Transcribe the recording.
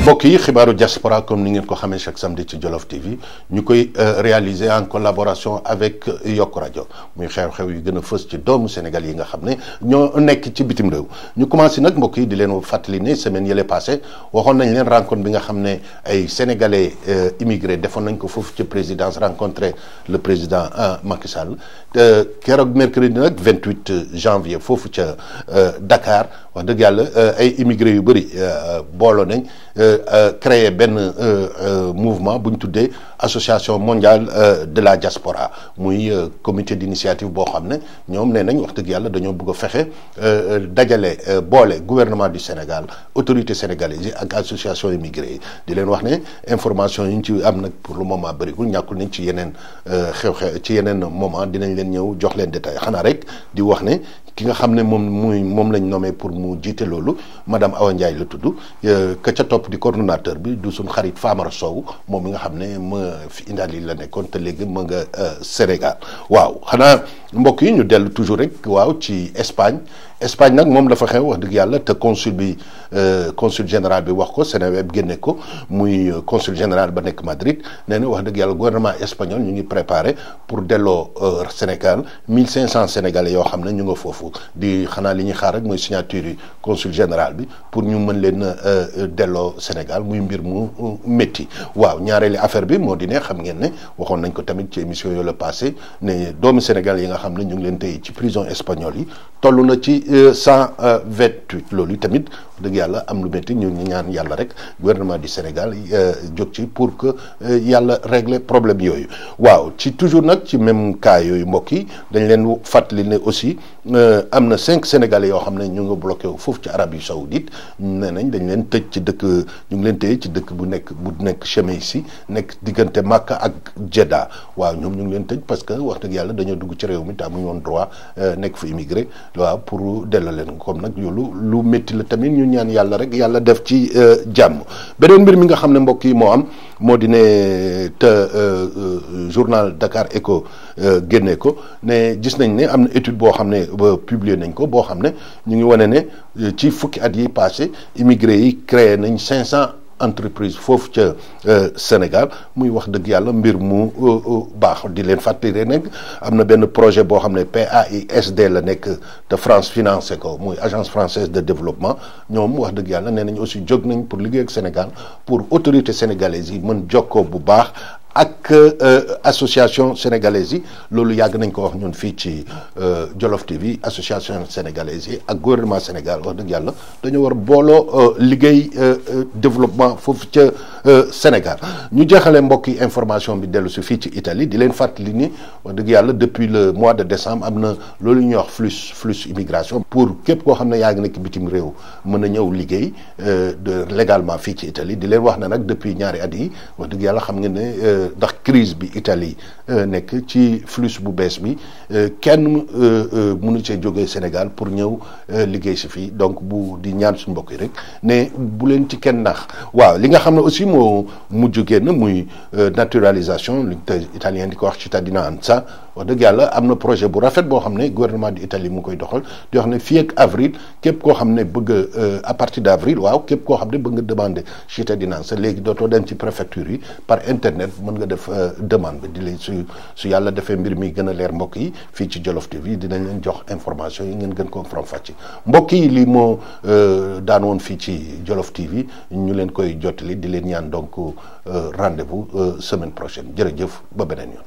mbokk yi xibaaru diaspora comme ni ngeen ko xamee chaque samedi ci Jolof TV ñu koy réaliser en collaboration avec Yok Radio muy xew-xew yu gën a fës ci doomu Sénégal yi nga xam ne ñoo nekk ci bitim réew ñu commencé nag mbokk yi di leen fàttali ne semaine yële passé waxoon nañ leen rencontre bi nga xam ne ay sénégalais immigré defoon nañ ko foofu ci présidence rencontré le président Macky Sall keroog mercredi nag 28 janvier foofu ca Dakar wax dëgg yàlla ay immigré yu bëri booloo nañ créer benn mouvement bu ñu tuddee association mondiale de la diaspora muy comité d'initiative boo xam ne ñoom nee nañ wax dëgg yàlla dañoo bëgg a fexe dajale boole gouvernement du Sénégal autorité sénégalaise yi ak association immigré yi di leen wax ne information yi ñu ci am nag pour le moment bëriwul ñàkkul nañ ci yeneen xew-xew ci yeneen moment dinañ leen ñëw jox leen détail xanaa rek di wax ne ki nga xam ne moom lañ nommé pour mu jiite loolu madame Awa Ndiaye la tudd ka ca topp di coordonnateur bi du suñ xarit Famara Sow moom mi nga xam ne ma fi indaali la nekkoon te léegi ma nga Sénégal waaw xanaa mbokk yi ñu dellu toujours rek waaw ci Espagne nag moom dafa xew wax dëgg yàlla te consul général bi wax ko Seneweb génne ko muy consul général ba nekk Madrid nee na wax dëgg yàlla gouvernement espagnol ñu ngi préparé pour delloo Sénégal 1500 sénégalais yoo xam ne ñu nga foofu di xanaa li ñuy xaar rek mooy signature yi consul général bi pour ñu mën leen delloo Sénégal muy mbir mu métti waaw ñaareeli affaire bi moo di ne xam ngeen ne waxoon nañ ko tamit ci émission yoo la passé ne doomu Sénégal yi nga xam ne ñu ngi leen tey ci prison espagnole yi toll na ci 128 loolu tamit dëgg yàlla am lu métti ñu ñaan yàlla rek gouvernement du Sénégal jóg ci pour que yàlla régler problème yooyu waaw ci toujours nag ci même cas yooyu mbokk yi dañ leen fàttali ne aussi am na 5 sénégalais yoo xam ne ñu nga bloqué wu foofu ci Arabie Saoudite nee nañ dañ leen tëj ci dëkk ñu ngi leen téye ci dëkk bu nekk Chemeysi nekk diggante Makka ak Jeddah waaw ñoom ñu ngi leen tëj parce que wax dëgg yàlla dañoo dugg ci réew mi te amuñu woon droit nekk fa immigré waaw pour delloo leen comme nag yoolu lu métti la tamit ñu ñaan yàlla rek yàlla def ci jàmm beneen mbir mi nga xam ne mbokk yi moo am moo di ne te journal Dakar Echo génne ko ne gis nañ ne am na étude boo xam ne publier nañ ko boo xam ne ñu ngi wane ne ci fukki at yi passé immigré yi créé nañ 500 entreprise foofu ca Sénégal muy wax dëgg yàlla mbir mu baax di leen fàttali nag am na benn projet boo xam ne PAISD la nekk te France financé ko muy agence française de développement ñoom wax dëgg yàlla nee nañ aussi jóg nañ pour liggéey ak Sénégal pour autorité sénégalaise yi mën jokkoo bu baax ak association sénégalaise yi loolu yàgg nañ ko wax ñun fii ci Jolof TV association sénégalaise yi ak gouvernement Sénégal wax dëgg yàlla dañoo war booloo liggéey développement foofu ca Sénégal ñu jeexale mbokk yi information bi dellu si fii ci Italie di leen fàttali ni wax dëgg yàlla depuis le mois de décembre am na loolu ñuy wax flux immigration pour képp koo xam ne yaa ngi nekk bitim réew mën a ñëw liggéey légalement fii ci Italie di leen wax ne nag depuis ñaari at yi wax dëgg yàlla xam ngeen ne ndax crise bi Italie nekk ci flux bu bees bi kenn mënu see jógee Sénégal pour ñëw liggéey si fii donc bu di ñaan suñu mbokk yi rek ne bu leen ci kenn nax waaw li nga xam ne aussi moo mujj génn muy naturalisation li te italien di ko wax cittadinanza wax dëgg yàlla am na projet bu rafet boo xam ne gouvernement du Italie mu koy doxal di wax ne fii ak avril képp koo xam ne bëgg à partir d'avril waaw képp koo xam ne bëgg nga demander cittadinanza léegi dootoo dem ci préfecture yi par internet mën nga def demande bi di leen su yàlla defee mbir mi gën a leer mbokk yi fii ci Jolof TV dinañ leen jox information yi ngeen gën ko faram-fàcce mbokk yi lii moo daan woon fii ci Jolof TV ñu leen koy jottali di leen ñaan donc rendez-vous semaine prochaine jërëjëf ba beneen yoon.